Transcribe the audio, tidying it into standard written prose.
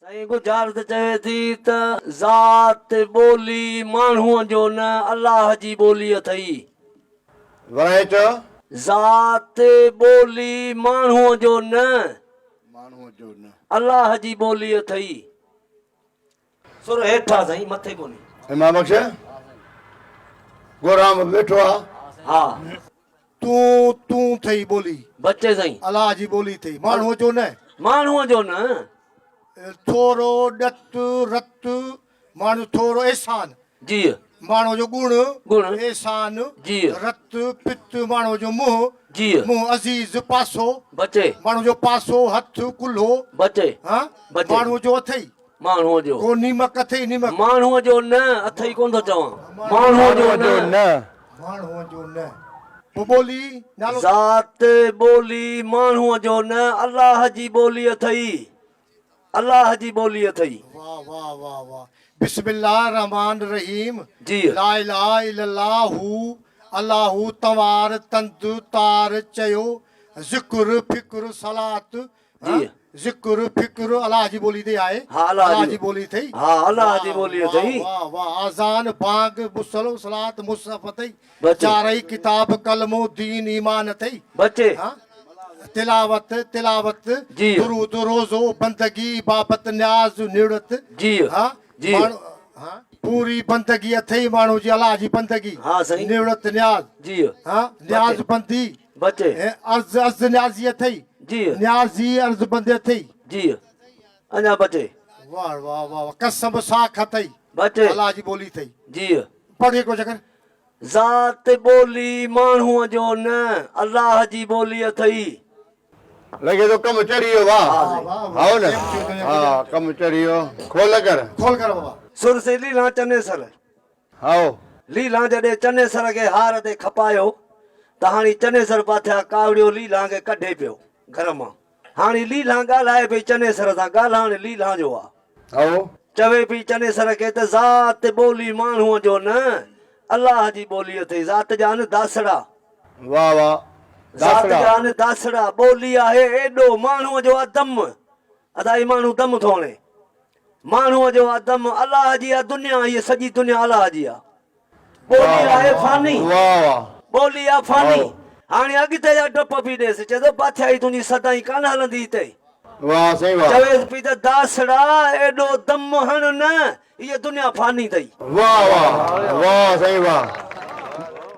سائين ڳجهارت چوي ٿي ته ذات ٻولي ماڻهوء جو نه الله جي ٻولي اٿئي. ورائي چئو. ذات ٻولي ماڻهوء جو نه. ماڻهوء جو نه. الله جي ٻولي اٿئي. سر هيٺ آ سائين مٿي ڪونهي. امام بخش گورام به ويٺو آ. ها. تون تون ٿئي ٻولي. بچي سائين. الله جي ٻولي ٿئي ماڻهوء جو نه. ماڻهوء جو نه. ٿورو ڏت رت ماڻهو ٿورو احسان. جيء. ماڻهوء جو ڳڻ. ڳڻ. احسان. جيء. رت پت ماڻهوء جو منهن. جيء. منهن عزيز پاسو. بچي. ماڻهوء جو پاسو هٿ ڪلهو. بچي. ها بچي. ماڻهوء جو اٿئي. ماڻهوء جو. ڪو نيمڪ اٿئي نيمڪ. ماڻهوء جو نه اٿئي ڪونه ٿو چوان. ماڻهوء جو نه. ماڻهوء جو نه. پوء ٻولي نالو. ذات ٻولي ماڻهوء جو نه الله جي ٻولي اٿئي. الله جي ٻولي اٿئي. واه واه واه واه بسم الله الرحمٰن الرحيم جي. لا اله الا الله هو الله تنوار تند تار چيو ذڪر فڪر صلات جي. ذڪر فڪر الله جي ٻولي تي آهي. ها الله جي ٻولي اٿئي. ها الله جي ٻولي اٿئي. واه واه اذان بانگ مصلو صلات مصحف اٿئي. چارئي ڪتاب ڪلمو دين ايمان اٿئي. بچي. ها تلاوت تلاوت جي. درود روزو بندگي عبادت نياز نوڙت. جي. ها جي. ها پوري بندگي اٿئي ماڻهو جي الله جي بندگي. ها سائين. نوڙت نياز. جي. ها نياز بندي. بچي. عرض عرض نيازي اٿئي. جيء. نيازي عرض بندي اٿئي. جيء. اڃا بچي. واه واه واه قسم ساک اٿئي. بچي. الله جي ٻولي اٿئي. جيء. پڙهه هڪڙو چڪر. ذات ٻولي ماڻهوء جو نه الله جي ٻولي اٿئي. لڳي ٿو ڪم چڙهي ويو واه هائو نه ها ڪم چڙهي ويو کول ڪر. کول ڪر بابا. سر سي ليلان چنيسر. هائو. ليلان جڏهن چنيسر کي هار تي کپايو ته هاڻي چنيسر پاٿيا ڪاوڙيو ليلان کي ڪڍي پيو گهر مان. هاڻي ليلان ڳالهائي پئي چنيسر سان، ڳالهائڻ ليلان جو آ. هائو. چوي پئي چنيسر کي ته ذات ٻولي ماڻهوء جو نه، الله جي ٻولي اٿئي. ذات جا آهن داسڙا. واه واه ذات داسڙا. جا آهن داسڙا، ٻولي آهي ايڏو، ماڻهوء جو آ دم. ادا هي ماڻهو دم ٿو هڻي. ماڻهوء جو آ دم الله جي آ دنيا هيء سڄي دنيا الله جي آ. ٻولي آهي فاني. ٻولي آ فاني. هاڻي اڳتي جا ڊپ پي ڏيس. چئي ٿو بادشاهي تنهنجي سدائين ڪانه هلندي هتي. چويس پي ته داسڙا ايڏو دم هڻ نه هيء دنيا فاني اٿئي. واه واه واه سائين واه.